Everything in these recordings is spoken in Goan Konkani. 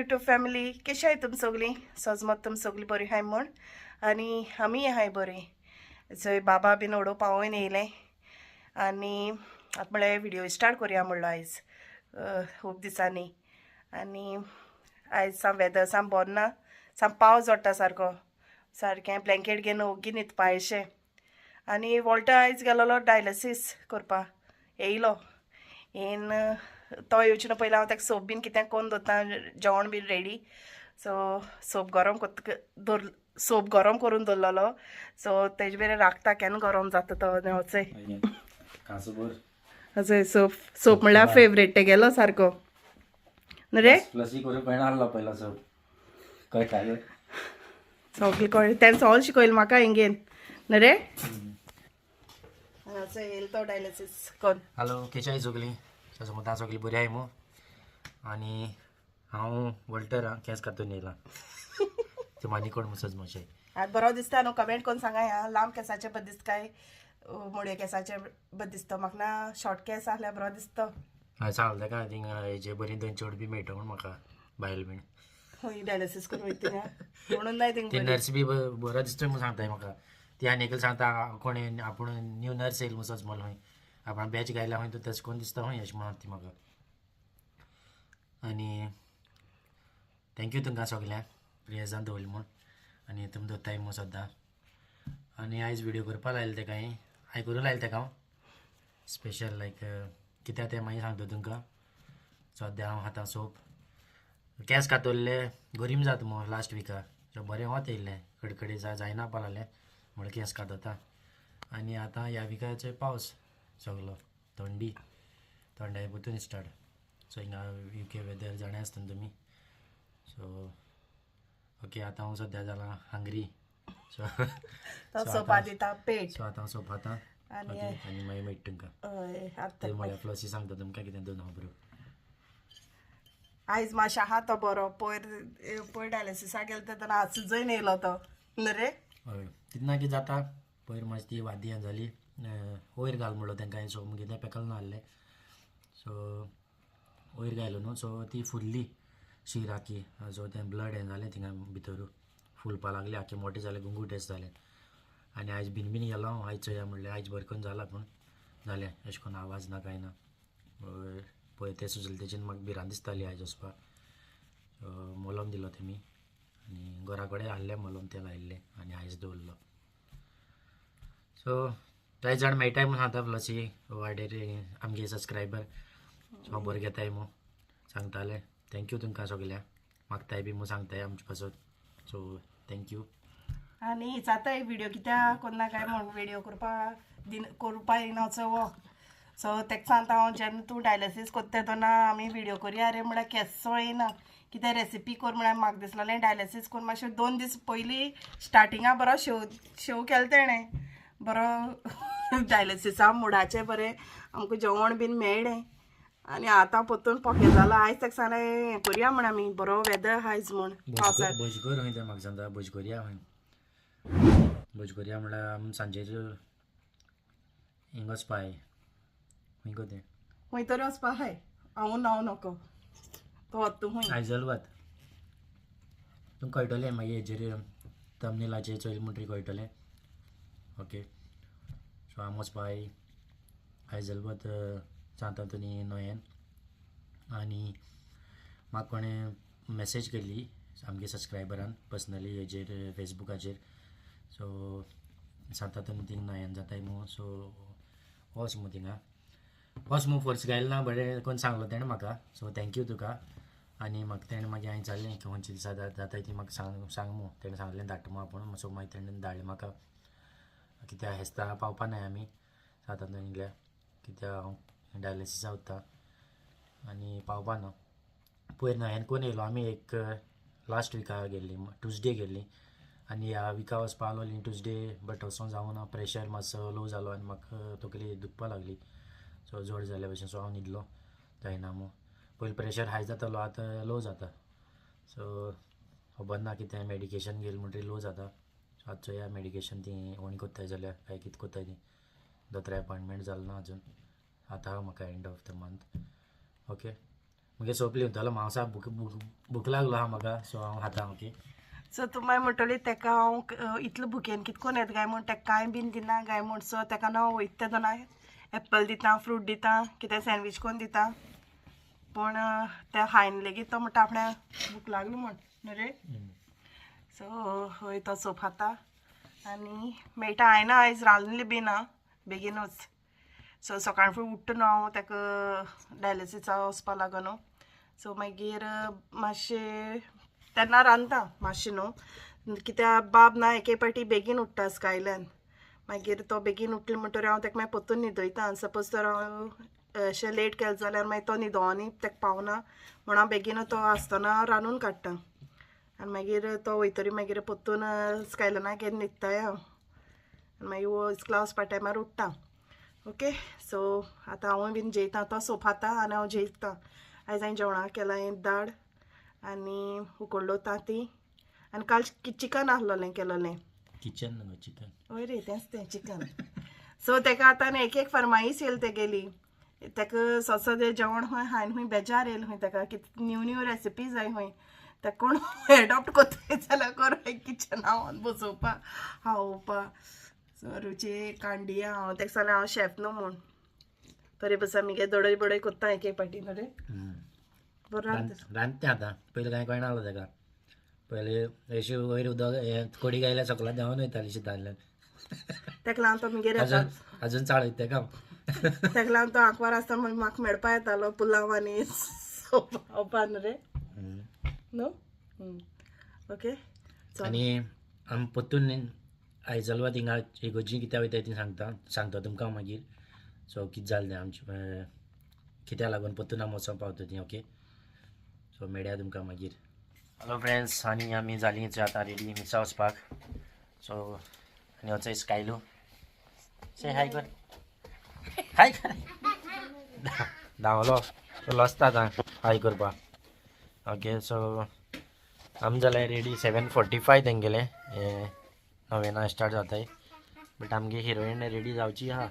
यूट्यूब फॅमिली, कशी आहाय तुम सगळीं? सजमत तुम सगळीं बरी आहाय म्हूण आनी आमीय आहाय बरी. जंय बाबा बीन उडोव पावोवन येयलें आनी आतां म्हळ्यार व्हिडियो स्टार्ट करुया म्हणलो आयज खूब दिसांनी. आनी आयज साम वेदर साम बरो ना, साम पावस जोडटा सारको, सारकें ब्लँकेट घेवन ओग्गी न्हिदपा अशें. आनी वॉल्टर आयज गेलोलो डायलिसीस करपा, येयलो येवन तो येवचे न्हू पयलीं हांव ताका सोप बीन कितें करून दवरता, जेवण बीन रेडी. सो सोप गरम कोत दवर, सोप गरम करून दवरलेलो. सो तेजे बेरे राखता केन्ना गरम जाता तो वचय. कांसोबर. अशें सोप, सोप म्हणल्यार फेवरेट तेगेलो सारको न्हू रे. प्लसी करून पळयना आहलो पयलो सोप कळटा रे. सगळें कळ्ळें तेणें, सगळें शिकयलें म्हाका हेंगेन न्हू रे. असो येयलो तो डायलिसीस कोन्न. हॅलो, केशाय सगळीं? समजता सगळीं बरी आहाय मू? आनी हांव वॉल्टर, आं केंस कातून येयला तुम आनी कोण मुसज मातशें. आतां बरो दिसता न्हू? कमेंट करून सांगा ह्या लांब केसाचे बरें दिसता काय मोडये केसाचे बरें दिसता. म्हाका ना शॉर्ट केस आहल्यार बरो दिसता. हांवें सांगलें ताका थिंगा हेजे बरी दोन चेडूं बी मेळटा म्हूण म्हाका बायल बीन. खंय डायलिसीस करून वयता थिंगा म्हणून नाय थिंगा ती बरी. नर्स बी बरो दिसता म्हूण सांगताय म्हाका ती. आनी एकले सांगता कोण आपूण न्यू नर्स येयली म्हूण सजमल खंय आपण बॅच गायला खंय, तर तशें करून दिसता खंय अशें म्हणत ती म्हाका. आनी thank you तुमकां सगल्यांक प्रियर्सान दवरलें म्हूण आनी तुमी दवरताय म्हूण सद्दां. आनी आयज व्हिडियो करपा लायलें तेका, हांवें हांवें करूं लायलें तेका हांव स्पेशल लायक कित्याक तें मागीर सांगता तुमकां. सद्या हांव खाता सोप. केंस कातरले गरीम जाता मगो लास्ट विका, सो बरें वत येयल्लें कडकडी जायना पा लागलें म्हणून केंस कातरता. आनी आतां ह्या विकाचो पावस सगलो थंडी थंडाय परतून स्टार्ट. सो हिंगा युके वेदर जाणा आसता तुमी. सो ओके, आतां हांव सद्या जालां हंग्री, सो तो सोपा दिता पेट. सो आतां हांव सोप खाता. आनी ओके, आनी मागीर मेळटा तुमकां. हय, आतां ते म्हळ्यार फ्लॉसी सांगता तुमकां कितें दोन खबरो. आयज मातशें आहा तो बरो. पयर पयर डायलिसिसाक गेलो तेन्ना आसजय येयलो तो न्हू रे. हय, तितना कितें जाता, पयर मातशी ती वादी हें जाली, वयर घाल म्हणलो तांकां. सो मुगे तें पेकल नासलें, सो वयर घायलो न्हू, सो ती फुल्ली शीर आखी. सो तें ब्लड हें जालें थिंगा भितर फुलपा लागलें, आख्खें मोटें जालें, गुंगूट अशें जालें. आनी आयज बीन बीन गेलो हांव, आयज चोया म्हणलें. आयज बरें करून जालां पूण जालें अशें करून आवाज ना कांय ना. पळय तें सुचलें तेजेन म्हाका भिरांत दिसताली आयज वचपाक. सो मलम दिलो तेमी आनी घरा कडेन आहलें मलम, तें लायिल्लें आनी आयज दवरलो. सो कांय जाण मेळटाय म्हूण सांगता फ्लॉसी वाडेर आमगे सबस्क्रायबर खबर घेताय म्हूण सांगताले. Thank you तुमकां सगल्यांक, मागताय बी म्हूण सांगताय आमचे पासत. So thank you. आनी विचारताय व्हिडियो कित्याक कोन्ना काय म्हूण, व्हिडियो करपा दिन करपा येयना असो हो. सो तेका सांगता हांव, जेन्ना तूं डायलिसीस कोत्ता तेन्ना आमी व्हिडियो करया रे म्हळ्यार केसो येयना. कितें रेसिपी कर म्हळ्यार म्हाका दिसलेलें डायलिसीस करून मातशें 2 दीस पयलीं स्टार्टिंगा बरो शेव शेव केलो तेणें, बरो डायलिसिसा मुडाचें बरें आमकां जेवण बीन मेळ्ळें. आनी आतां परतून पोके जाला. आयज ताका सांगलें हें करया म्हण आमी, बरो वेदर आयज म्हूण पावसाक. भोजकोर खंय तें म्हाका सांगता, भोजकोरिया खंय. भोजकोरिया म्हणल्यार आमी सांजेर हिंग वचपा जाय. खंय गो तें? खंय तरी वचपा आहाय, हांव नांव नको तो वता तूं खंय. आयजलवात तुमकां कळटलें मागीर, हेजेर थंबनेलाचेर चोयलें म्हणटकीर कळटलें. ओके, सो आमी वचपा जाय आयजलवत सांत आंतोनी न्हंयेन. आनी म्हाका कोणें मॅसेज केल्ली आमगे सबस्क्रायबरान पर्सनली हेजेर फेसबुकाचेर, सो सांत आंतोनी थिंग न्हंयेन जाताय मू, सो वच मू थिंगा, वच मू. फोर्स घायल ना, बरें कोण सांगलो तेणें म्हाका. सो thank you तुका. आनी म्हाका तेणें मागीर हांवें विचारलें की खंयच्या दिसा जाताय ती म्हाका सांग सांग मू. तेणें सांगलें धाडटा मू आपूण. सो मागीर तेणें धाडलें म्हाका, कित्याक हेस्ता पावपा नाय आमी सांत आंतोनील्या, कित्याक हांव डायलिसिसा वता आनी पावपा ना. पयर न्हंयेन कोण येयलो आमी एक लास्ट विका गेल्ली, ट्युजडे गेल्ली. आनी ह्या विका वचपा आहलोली ट्युजडे, बट वचोंक जावना, प्रेशर मातसो लो जालो आनी म्हाका तकली दुखपा लागली. सो जोड जाल्या भशेन, सो हांव न्हिदलो, जायना मू. पयलीं प्रेशर हाय जातालो, आतां लो जाता. सो खबर ना कितें, मेडिकेशन घेयलें म्हणटकीर लो जाता. सो आतां चोया मेडिकेशन ती उणी कोत्ताय जाल्यार काय कितें कोत्ताय ती. दोतोरा अपॉयंटमेंट जालो ना अजून, आतां म्हाका end of the month. Okay, मुगे सोप लिवतालो मावसा भूक भूक लागलो आहा म्हाका सो हांव खाता. ओके सो तूं मागीर म्हणटली तेका हांव इतलो भुकेन कितकोन येता काय म्हूण तेका कांय बीन दिना काय म्हूण. सो तेका न्हू वयता तेन्ना एप्पल दिता, फ्रूट दिता, कितें सँडवीच कोन्न दिता, पूण तें खायन लेगीत तो म्हणटा आपणें भूक लागली म्हूण न्हू रे. सो हय तो सोप खाता आनी मेळटा. हांवें आयज रांदलें बी ना बेगीनूच. सो सकाळ फुडें उठ्ठा न्हू हांव तेका डायलिसिसा वचपा लागो न्हू. सो मागीर मातशें तेन्ना रांदता मातशें न्हू, कित्याक बाब ना एके पाटी बेगीन उठ्ठा स्कायल्यान. मागीर तो बेगीन उठलो म्हणटरी हांव तेका मागीर परतून न्हिदयता. आनी सपोज तर हांव अशें लेट केलें जाल्यार मागीर तो न्हिदोनी तेका पावना म्हणून हांव बेगीन तो आसतना रांदून काडटा. आनी मागीर तो वयतरी मागीर परतून स्कायलनाक घेवन न्हिदताय हांव. आनी मागीर इस्कला वचपा टायमार उठ्ठा. ओके सो आतां हांवूय बीन जेयता, तो सोप खाता आनी हांव जेयता. आयज हांवें जेवणाक केलां दाळ आनी उकडलो तांती आनी काल चिकन आहलोलें केलोलें. किचन न्हू चिकन. हय रे तेंच तें चिकन. सो तेका आतां एक एक फरमाईश येयली तेगेली. तेका सदसदें जेवण खंय हांवें खंय बेजार येयलें खंय तेका कितें न्यू न्यू रेसिपी जाय खंय. तेका कोण एडॉप्ट कोत्तय जाल्यार कोर किचना वचून बसोवपा खावोवपा. सो रुची कांडी हांव तेका सांगलें हांव शेफ न्हू म्हूण, तरी बसा मुगे दडय बडय कोत्ता एक एक पाटी न्हू रे. बरें रांदतें आतां. पयलीं कांय कळना आसलो तेका. पयलीं अशी वयर उदक हें कोडी गायल्यार सकला देंवन वयताली शितांतल्यान. तेका लागून तो मुगेर अजून अजून चाळयता तेका. तेका लागून तो आंकवार आसतना मागीर म्हाका मेळपा येतालो पुलाव आनी सोप खावपा न्हू रे न्हू. ओके आनी आमी परतून आयजलवा थिंगा इगोर्जी कित्याक वयता ती सांगता सांगता तुमकां मागीर. सो कितें जालें तें आमचें कित्याक लागून परतून आमी वचोंक पावता ती. ओके सो मेळया तुमकां मागीर. हॅलो फ्रेंड्स, आनी आमी जालीं आतां रेडी मिसा वचपाक. सो आनी वचय स्कायलू से हाय कर, हाय कर. धांवलो तो लजता आतां हाय करपाक. ओके सो आमी जाल्यार रेडी 7:45 तेंगेलें हें नवेना स्टार्ट जाताय. बट आमगे हिरोइन रेडी जावची आहा.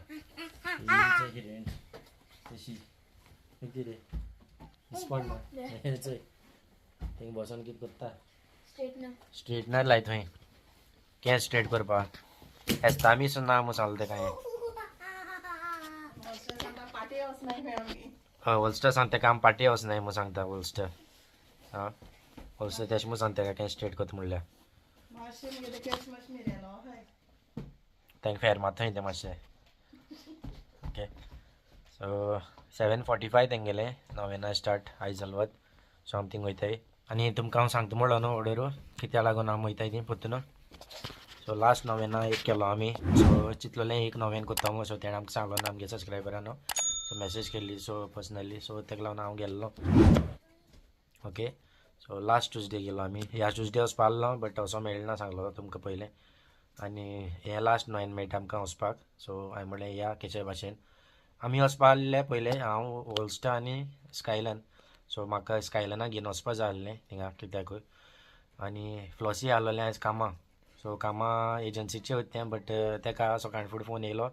हिरोइन तशी कितें रे स्पॉट ना चोय थिंग बसोन कितें करता. स्ट्रेटनर लाय थंय केंस स्ट्रेट करपाक. हेस्ता मीस ना म्हूण सांगलें तेका हांवें. हय होल्स्टर सांग तेका आमी पार्टी वचनाय म्हूण सांगता. होल्स्टर आं होल्स्टर तेश म्हूण सांगता तेका केंस स्ट्रेट करता म्हणल्यार तांकां फेर मारता तें मातशें. ओके सो 7:45 तेंगेलें नवेना स्टार्ट आयज जालवत. सो आमी थिंग वयताय आनी तुमकां हांव सांगता म्हणलो न्हू ऑर्डर कित्याक लागून आमी वयताय ती परतून. सो लास्ट नवेना एक केलो आमी. सो चिंतलोलें एक नवेन करता म्हूण. सो तेणें आमकां सांगलो ना आमगे सबस्क्रायबरान. सो मॅसेज केल्ली सो पर्सनली. सो तेका लागून हांव गेल्लो. ओके सो लास्ट ट्युजडे गेलो आमी. ह्या ट्युजडे वचपा आसलो बट वचोंक मेळना ना सांगलो तुमकां पयलें. आनी हें लास्ट नोवेन मेळटा आमकां वचपाक. सो हांवें म्हणलें या केचे भाशेन आमी वचपा आसले पयलें हांव होल्स्टा आनी स्कायलन. सो म्हाका स्कायलनाक घेवन वचपा जाय आसलें थिंगा कित्याकूय. आनी फ्लॉसी आहलोलें आयज कामां. सो कामां एजन्सीचें वयता तें बट तेका सकाळ फुडें फोन येयलो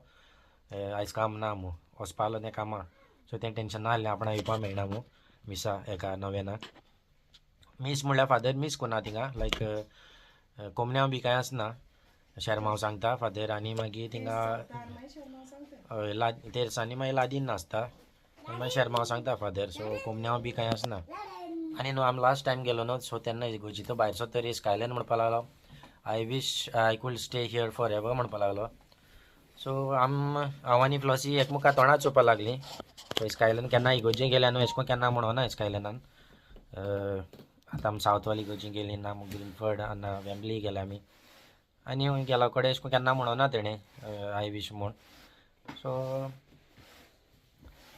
आयज काम ना म्हूण वचपा आहलो तें कामां. सो तें टेंशन ना आहलें आपणाक येवपा मेळना म्हूण मिसा एका नवेनाक. मीस म्हणल्यार फादर मीस कोन्ना थिंगा लायक कोमण्यांव बी कांय आसना. शेरमांव सांगता फादर आनी मागीर थिंगा हय तेरसांनी मागीर लादीन नाचता आनी मागीर शेरमांव सांगता फादर. सो कोमण्यांव बी कांय आसना. आनी न्हू आमी लास्ट टायम गेलो न्हू सो तेन्ना इगोर्जी तो भायर सरतरी स्कायलॅन म्हणपा लागलो I wish I could stay here for ever म्हणपा लागलो. सो हांव आनी फ्लॉसी एकमेका तोंडात चोवपा लागलीं. सो स्कायलॅन केन्ना इगोर्जी गेल्या न्हू एशें केन्ना म्हणोना स्कायलॅनान. आतां आमी सावथवाल इगोर्जी गेलीं ना ग्रीनफर्ड ना वेम्बली गेले आमी आनी गेलो कडेन एशें केन्ना म्हणोना तेणें I wish म्हूण. सो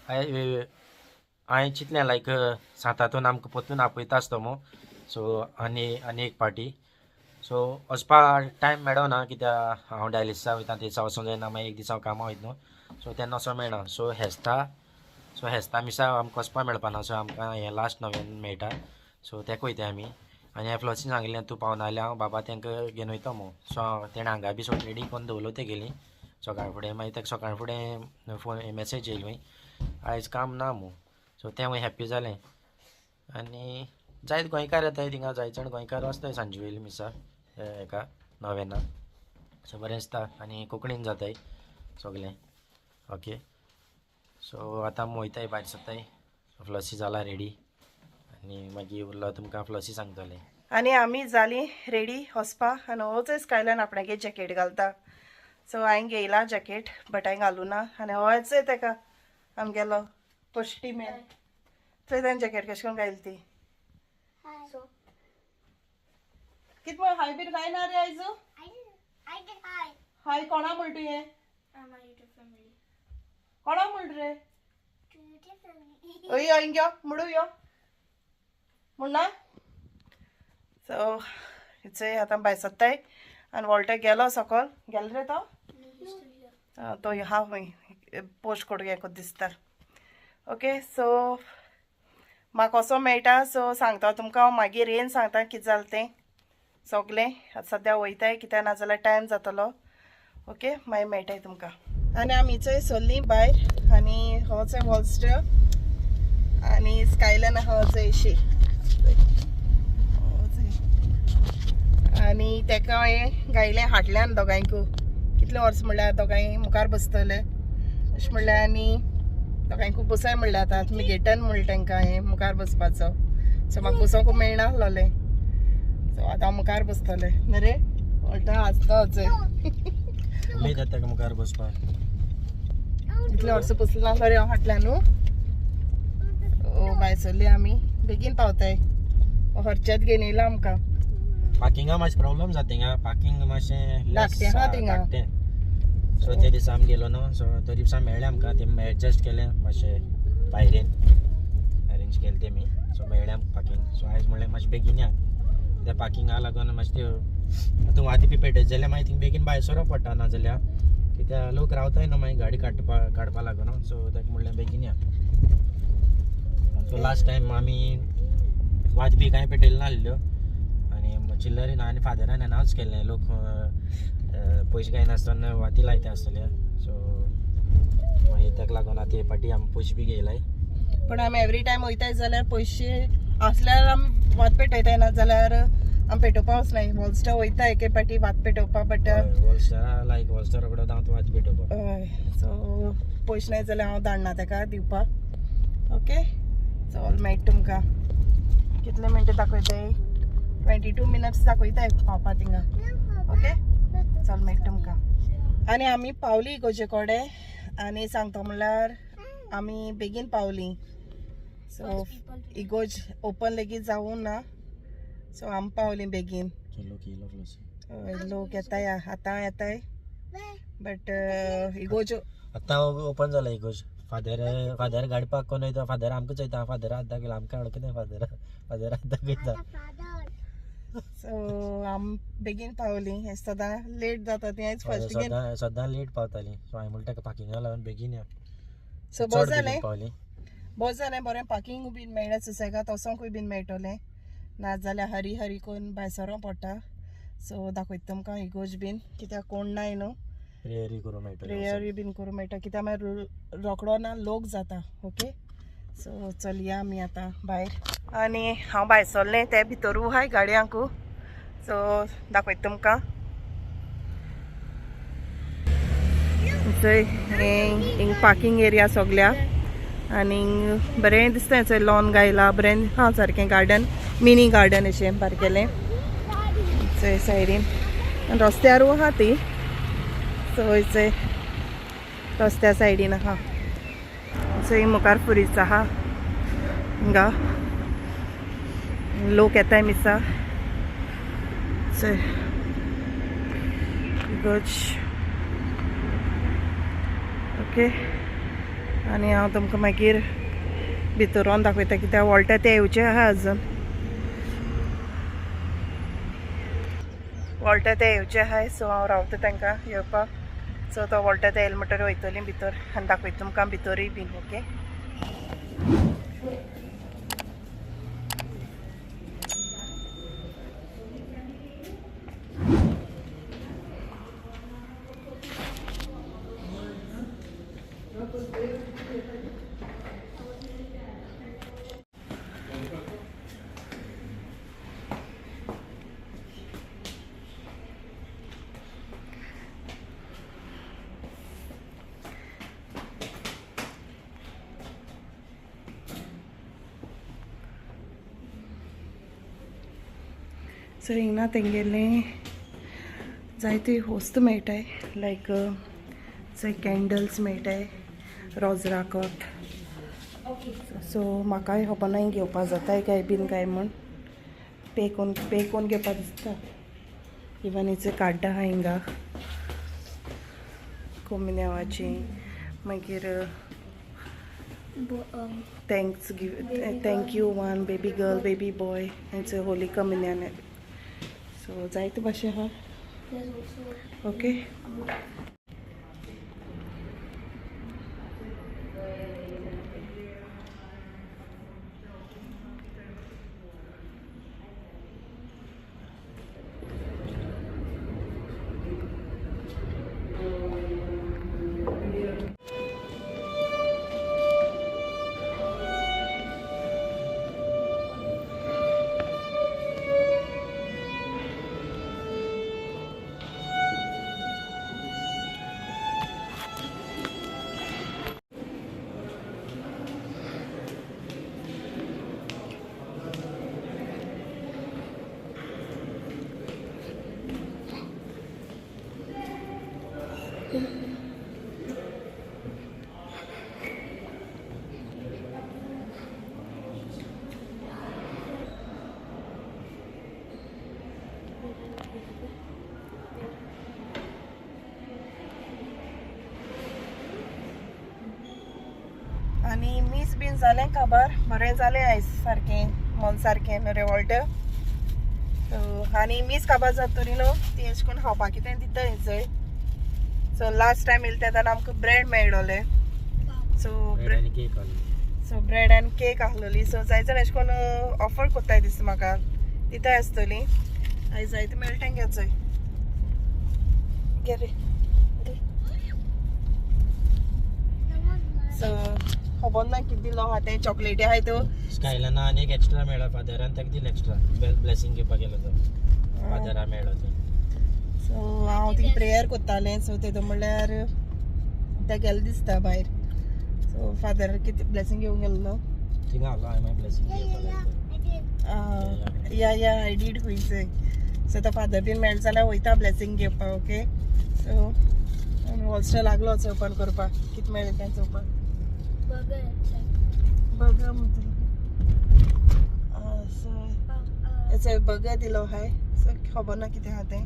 हांवें चिंतलें लायक सातातून आमकां परतून आपयता आसतो मू. सो आनी आनी एक पार्टी. सो वचपा टायम मेळना कित्याक हांव डायलिसिसा वयता ते दिसा वचोंक जायना मागीर एक दीस हांव कामां वयता न्हू. सो तेन्ना वचोंक मेळना. सो हेस्ता सो हेस्ता मिसा आमकां वचपा मेळपाना. सो आमकां हें लास्ट नवेन मेळटा. सो तेका वयता आमी. आनी ह्या फ्लॉसीन सांगिल्लें तूं पावना जाल्यार हांव बाबा तांकां घेवन वयता म्हूण. सो तेणें हांगा बी सगळें रेडी करून दवरलो तेगेली. सकाळ फुडें मागीर ताका सकाळ फुडें फोन मॅसेज येयली आयज काम ना म्हूण. सो तें मागीर हॅप्पी जालें. आनी जायत गोंयकार येताय थिंगा, जायत जाण गोंयकार वचताय सांजे वेयली मिसा हेका नोवेना. सो बरें दिसता आनी कोंकणीन जाताय सगळें. ओके सो आतां आमी वयताय भायर सरताय. फ्लॉसी जाला रेडी आनी मागीर उरलो तुमकां फ्लॉसी सांगतलें. आनी आमी जाली रेडी वचपा. आनी होच स्कायलान आपणागे जॅकेट घालता. सो हांवें घेयला जॅकेट बट हांवें घालूं ना. आनी होच तेका आमगेलो पोश्टी मॅन. चोय ताणें जॅकेट कशें करून घायली ती. कित म्हण हाय बीन काय ना रे आयजू? हाय कोणा म्हणटा तुवें? कोणा म्हणटा रे? हय यो हिंग यो म्हणू यो म्हणना. सो चोय आतां भायर सरताय आनी वॉल्टे गेलो सकल. गेलो रे तो? तो हा खंय पोस्ट करूंक हें दिसता. ओके सो म्हाका कसो मेळटा सो सांगता तुमकां हांव मागीर येवन सांगता कितें जालें तें सगलें. आतां सद्या वयताय कित्याक ना जाल्यार टायम जातलो. ओके मागीर मेळटाय तुमकां. आनी आमी चोय सरलीं भायर. आनी हो चोय वॉलस्टर आनी स्कायलान आहा चोय अशी. आनी तेका हांवें गायलें हाडल्यान दोगांयकू. कितले वर्स म्हणल्यार दोगांय मुखार बसतले अशें म्हणल्यार. आनी दोगांयकू बसाय म्हणल्यार आतां तुमी गेटन म्हणलें तांकां हांवें मुखार बसपाचो. सो म्हाका बसोंकू मेळनासलोलें. सो आतां हांव मुखार बसतलें न्ही रे. वळटा आसता चोय उमेद येता मुखार बसपाक. इतले वर्सां बसलें नासलो रे हांव फाटल्यान न्हू. भायर सरली आमी बेगीन पावताय. हरचेत घेवन येयला आमकां. पार्किंगा मातशें प्रॉब्लम जाता थिंगा. पार्किंग मातशें धाकटें आहा थिंगा. धाकटें. सो ते दिसा आमी गेलो न्हू सो तो दिसा मेळ्ळें आमकां ते एडजस्ट केलें मातशें भायरेन अरेंज केलें तेमी. सो मेळ्ळें आमकां पार्किंग. सो आयज म्हणलें मातशें बेगीन या कित्याक पार्किंगा लागून मातशें त्यो आतां वाती बी पेटयत जाल्यार मागीर थिंग बेगीन भायर सरप पडटा ना जाल्यार कित्याक लोक रावताय न्हू मागीर गाडी काडपा लागून. सो ताका म्हणलें बेगीन या. सो लास्ट टायम आमी वात बी कांय पेटयलें नासल्यो आनी चिल्लरी ना आनी फादरान अनावंस केल्लें लोक पयशे कांय नासतना वाती लायता आसतले. सो मागीर ताका लागून आतां हे पाटी आमी पयशे बी घेयलाय. पण आमी एवरी टायम वयताय जाल्यार पयशे आसल्यार आमी वात पेटयताय ना जाल्यार आमी पेटोवपा वचनाय. वॉलस्टर वयता एके पाटी वात पेटोवपा बट वॉलस्टरा लायक वॉलस्टर रोकडो हांव वात पेटोवपाक. हय सो पयशे नाय जाल्यार हांव धाडना ताका दिवपाक. ओके चल मेळटा तुमकां. कितले मिनटां दाखयताय? 22 मिनट्स दाखयताय पावपा थिंगा. ओके चल मेळटा तुमकां. आनी आमी पावली इगोजे कडेन. आनी सांगता म्हणल्यार आमी बेगीन पावली. सो इगोज ओपन लेगीत जावूं ना. सो आमी पावली बेगीन. लोक येताय आतां येताय बट इगोज आतां ओपन जाला इगोज. फादर फादर गाडी पार्क करून वयता. फादर आमकां चोयता. फादर हात दाखयला आमकां वळखना. फादर फादर हात दाखयता. सो आमी बेगीन पावली. हें सदां लेट जाता ती आयज फर्स्ट बेगीन सदां लेट पावताली. सो हांवें म्हणटा ताका पार्किंगा लागून बेगीन या. सो बरें जालें बरें जालें बरें पार्किंग बीन मेळ्ळें सुसेगाद वचोंकूय बीन मेळटलें ना जाल्यार हरी हरी करून भायर सरोंक पडटा. सो दाखयता तुमकां इगोज बीन कित्याक कोण नाय न्हू. प्रेयरी करूं मेळटलें. प्रेयरी बीन करूं मेळटा कित्याक मागीर रोकडो ना लोक जाता. ओके सो चलया आमी आतां भायर. आनी हांव भायर सरलें ते भितरूय आहाय गाडयांकू. सो दाखयता तुमकां. चोय हिंग पार्किंग एरिया सगल्या. आनी बरें दिसता चोय लॉन गायला बरें आहा सारकें गार्डन मिनी गार्डन अशें बारकेलें चोय सायडीन. आनी रस्त्यारूय आहा ती. सो चोय रस्त्या सायडीन आहा. चोय मुखार फुरीच आहा हिंगा लोक येताय मिसा. चोय इगर्ज. ओके आनी हांव तुमकां मागीर भितर वचून दाखयता कित्याक वळटा ते येवचे आहा अजून. वळटा ते येवचे आहाय. सो हांव रावता तांकां येवपाक. सो तो वळटा ते येयले म्हणटकीर वयतली भितर आनी दाखयता तुमकां भितरूय बीन. ओके सो हिंगा तेंगेलें जायती वस्तू मेळटाय लायक चोय कॅन्डल्स मेळटाय रोजराकत. सो म्हाकाय खबर ना घेवपा जाताय काय बीन काय म्हूण पे कोन्न घेवपा दिसता. इवन हिचे कार्डां आहा हिंगा कोमिन्यांवाची मागीर thanks give thank you one baby girl baby boy हेंचे होली कमिन्यान. सो जायते भाशे आहा. ओके आनी मीस बीन जालें काबार बरें जालें आयज सारकें मन सारकें रेवोल्ट. आनी मीस काबार जातरी न्हू ती अशें करून खावपाक कितें दिता थंयसर. सो लास्ट टायम येयले तेन्ना आमकां ब्रेड मेळ्ळोलें. सो ब्रेड आनी केक आहलोली. सो जाय जाल्यार अशें करून ऑफर कोत्ताय दिसता म्हाका दिताय आसतली. आयज जायते मेळटा गे चोय गे रे. सो खबर ना कितें दिलो आहा तें चॉकलेटी आहाय त्यो स्कायलाना आनी एक एक्स्ट्रा मेळ्ळो फादरान ताका दिलें एक्स्ट्रा ब्लेसिंग घेवपाक गेलो तो फादरा मेळ्ळो थंय. सो हांव ती प्रेयर कोत्तालें. सो तेदो म्हणल्यार ते गेले दिसता भायर. सो फादर कितें ब्लेसिंग घेवंक गेल्लो थिंगा आसलो हांवें ब्लेसिंग घेवपाक. या या I did खुंयचंय. सो तो फादर बीन मेळ्ळो जाल्यार वयता ब्लेसिंग घेवपाक. ओके सो हॉस्टेल लागलो चोवपाक करपाक कितें मेळ्ळें तें चोवपाक. बर्गर सो हेचो बर्गर दिलो हाय. सो खबर ना कितें आहा तें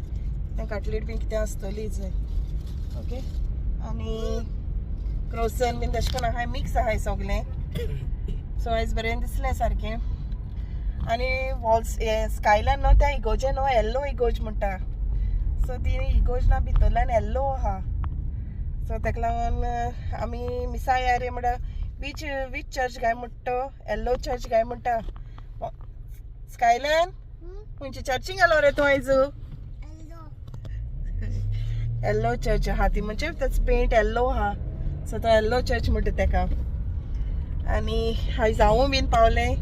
तें काटलेट बीन कितें आसतली जंय. ओके आनी क्रोसन बीन तशें करून आहाय मिक्स आहाय सगलें. सो आयज बरें दिसलें सारकें. आनी वॉल्स हें स्कायलान न्हू त्या इगोजे न्हू येल्लो इगोज म्हणटा. सो ती इगोज ना भितरल्यान येल्लो आहा. सो ताका लागून आमी मिसा या रे म्हणटा which which church काय म्हणटा येल्लो चर्च काय म्हणटा. स्कायलॅन खंयच्या चर्चींग गेलो रे तूं आयज? येल्लो चर्च आहा ती म्हणजे तेचो पेंट येल्लो आहा. सो तो येल्लो चर्च म्हणटा तेका. आनी आयज हांवूय बीन पावलें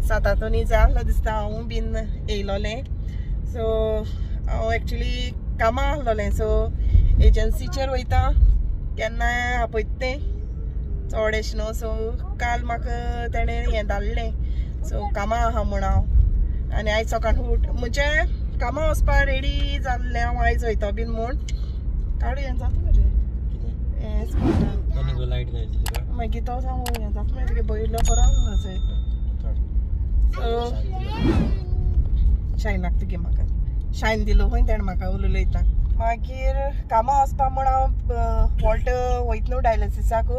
सातातोनी जाय आहलो दिसता हांवूय बीन येयलोलें. सो हांव एक्चुली कामां आहलोलें. सो एजन्सीचेर वयता केन्नाय आपयता तें चड एशें न्हू. सो काल म्हाका तेणें हें धाडलें. सो कामां आहा म्हूण हांव आनी आयज सकाळ उठ म्हणजे कामां वचपाक रेडी जाल्लें हांव आयज वयता बीन म्हूण. काड हें जाता मरे हेंच म्हणटा मागीर तो सांग हें जाता मरे तुगे बयलो बरो आहलो चोय. सो शायनाक तुगे म्हाका शायन दिलो खंय तेणें म्हाका उलयता. मागीर कामां वचपा म्हूण हांव वॉल्ट वयता न्हू डायलिसिसाक.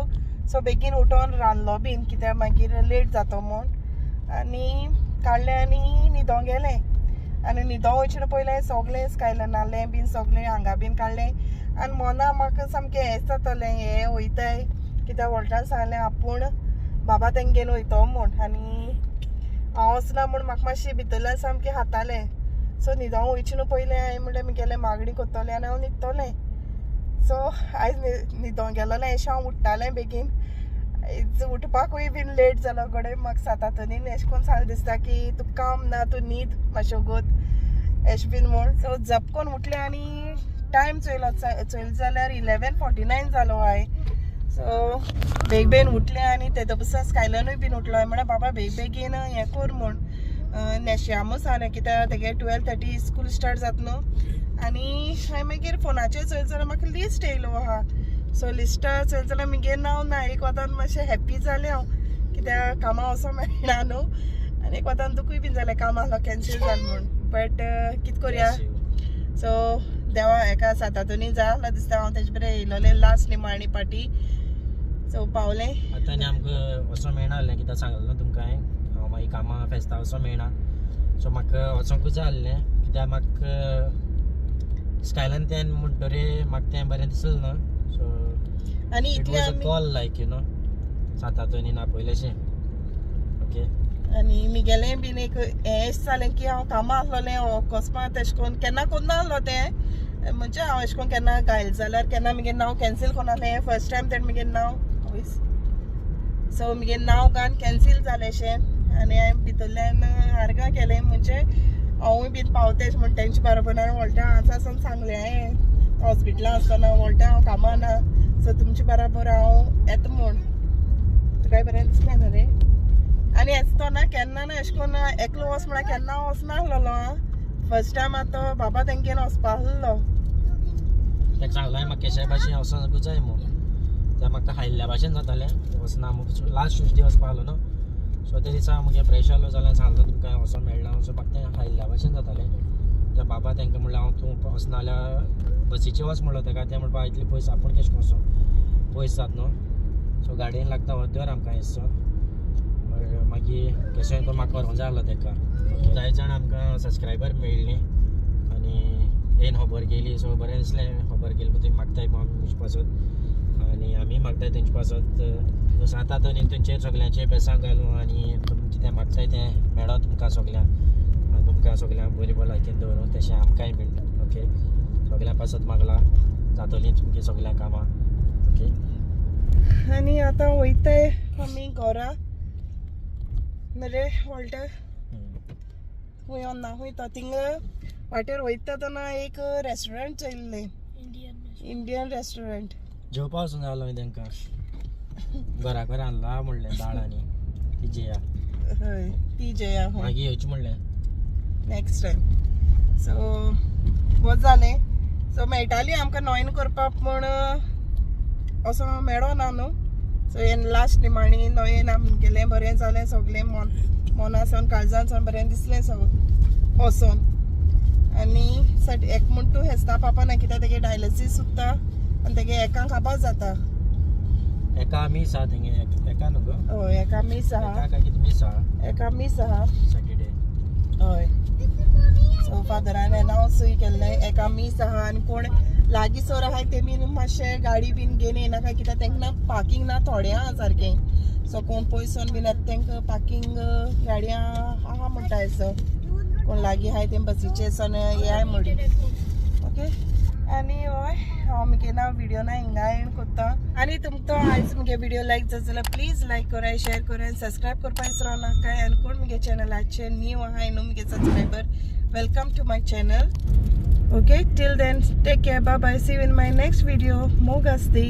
सो बेगीन उठोन रांदलो बीन कित्याक मागीर लेट जातो म्हूण. आनी काडलें आनी न्हिदोंक गेलें. आनी न्हिदोंक वयचें पयलें सगलें स्कायलनालें बीन सगलें हांगा बीन काडलें. आनी मना म्हाका सामकें हें जातलें हें वयताय कित्याक वॉल्टान सांगलें आपूण बाबा तेंगेन वयतो म्हूण. आनी हांव वचना म्हूण म्हाका मातशें भितरल्यान सामकें हातालें. सो न्हिदोंक वयचें न्हू पयलें हांवें म्हणलें म्हगेलें मागणी कोत्तोलें आनी हांव न्हिदतलें. सो आयज न्हिदोंक गेलोलें अशें हांव उठ्ठालें बेगीन. आयज उठपाकूय बीन लेट जालो गडे म्हाका सातातोनी अशें करून सांगलें दिसता की तुका काम ना तूं न्हीद मातशें वोगोत एशें बीन म्हूण. सो जपकोन उठलें आनी टायम चोयलो चोयलो जाल्यार 11:49 जालो हाय. सो बेग बेगीन उठलें आनी तेदो पसून स्कायलनूय बीन उठलो. हांवें म्हणलें बाबा बेग बेगीन हें कर म्हूण. नेश्यामूच आहा कित्याक तेगे 12:30 स्कूल स्टार्ट जाता न्हू. आनी हांवें मागीर फोनाचेर चोयलें जाल्यार म्हाका लिस्ट येयलो आहा. सो लिस्टार चोयलें जाल्यार मुगे नांव ना. एक वतान मातशें हॅप्पी जालें हांव कित्याक कामां वचों मेळना न्हू, आनी एक वतान दुखूय बीन जालें काम आहलो कॅन्सील जालें म्हूण. बट कितें करुया, सो देवा एका सातातूनी जाय आहलो दिसता. हांव तेजे बरें येयलोलें लास्ट निमाणी पाटी. सो पावलें. आतां आनी आमकां वचों मेळना जालें कित्याक सांगलें न्हू तुमकां हांवें, हांव मागीर कामां फेस्ता वचों मेळना. सो म्हाका वचोंकूच जाय आसलें कित्याक म्हाका स्कायलान तें म्हणटरी म्हाका तें बरें दिसलें ना. सो आनी it इतलें was a call like you know सातातोनी आपयलेशें. ओके आनी मुगेलें बीन एक हें अशें जालें की हांव कामां आहलोलें अकस्मात एशें कोन्न केन्ना कोन्ना आहलो तें, म्हणजे हांव एशें कोन्न केन्ना घायल जाल्यार केन्ना मुगे नांव कॅन्सील कोन्न आहलें. हें फर्स्ट टायम तेणें मुगे नांव आवयस, सो मुगे नांव घान कॅन्सील जालें शें. आनी हांवें भितरल्यान आर्गां केलें, म्हणजे हांवूय बीन पावतें अशें म्हूण तेंचे बरोबर. हांवें व्हडटा आसा आसून सांगलें हांवें हॉस्पिटलां आसतना व्हडटा हांव कामां ना, सो तुमचे बरोबर हांव येता म्हूण. तुकाय बरें दिसलें न्हू रे. आनी येता तो ना केन्ना ना एशें कोन्न एकलो वच म्हळ्यार केन्ना वचना आहलोलो. आं फर्स्ट टायम आतां बाबा तेंगेन वचपा आहलो. ताका सांगलां म्हाका केशा भाशेन वचोंकूच जाय म्हूण, तें म्हाका हायल्ल्या भाशेन जातालें वचना. लास्ट ट्युजडे वचपा आहलो न्हू, सो ते दिसा मुगे प्रेशर लो जाल्यार सांगलो तुमकां वचों मेळना. सो म्हाका तें हायल्ल्या भाशेन जातालें. त्या बाबा तांकां म्हणलें हांव तूं वचना जाल्यार बसीचेर वच म्हणलो ताका. तें म्हणपा इतले पयस आपूण कशें वचों, पयस जाता न्हू. सो गाडयेन लागता अर्देवर आमकां हेसोन. मागीर केशें करून म्हाका व्हरोंक जाय आहलो ताका. जाय जाण आमकां सबस्क्रायबर मेळ्ळीं आनी येन खबर केली. सो बरें दिसलें खबर केली तुमी मागताय आमचे पासत आनी आमी मागताय तेंचे पासत. सो सातांत आनी तुमचेर सगल्यांचेर बेसांव घालूं आनी तुमी कितें मागताय तें मेळत तुमकां सगल्यांक, आनी तुमकां सगल्यांक बरी भलायकेन दवरूं तशें आमकांय बीन. ओके सगल्यां पासत मागलां जातलीं तुमगीं सगल्यां कामां. ओके आनी आतां वयताय आमी घरा मरे व्हडटा खूंय ना खूंय तो थिंगा वाटेर वयता तेन्ना एक रेस्टोरंट चोयल्लें, इंडियन रेस्टोरंट. जेवपा वचून जाय आसलो तांकां, घरा कडेन हाडला म्हणलें दाळ आनी ती जेया. हय ती जेया मागीर येवचें म्हणलें नेक्स्ट टायम. सो बरें जालें. सो मेळटाली आमकां नॉयन करपाक पूण असो मेळो ना न्हू. सो हें लास्ट निमाणी नोयेन आमगेलें बरें जालें सगळें, मन मना सावन काळजान सावन बरें दिसलें सगळें वचोन. आनी सट एक म्हूण तूं हेस्ता पापा ना कित्याक तेगे डायलिसीस सुद्दां आनी तेगे एकांक काबार जाता. एका मीस आहा तेंगे, एका न्हू गो? हय एका मीस आहा. एका काय कितें मीस आहा? एका मीस आहा सॅटर्डे. हय सो फादरान एनावन्सूय केल्लें एका मीस आहा. आनी कोण लागीं सर आहाय तेमी मातशें गाडी बीन घेवन येयनाका कित्याक तांकां पार्कींग ना थोडें आहा सारकें. सो कोण पयसोन बीन येता तांकां पार्कींग गाडयां आहा म्हणटा. सो कोण लागीं आहाय तें बसीचेर सोन येयाय म्हणून. ओके आनी हय हांव मुगे ना व्हिडियो ना हिंगा एंड कोत्ता. आनी तुमकां आयज मुगे व्हिडियो लायक जाता जाल्यार प्लीज लायक कराय, शेअर कराय, सबस्क्रायब करपा विसरो नाकाय. आनी कोण मुगे चॅनलाचेर न्यू आहाय न्हू मुगे subscriber, welcome to my channel. Okay, till then take care, bye bye, see you in my next video. मोग आसती.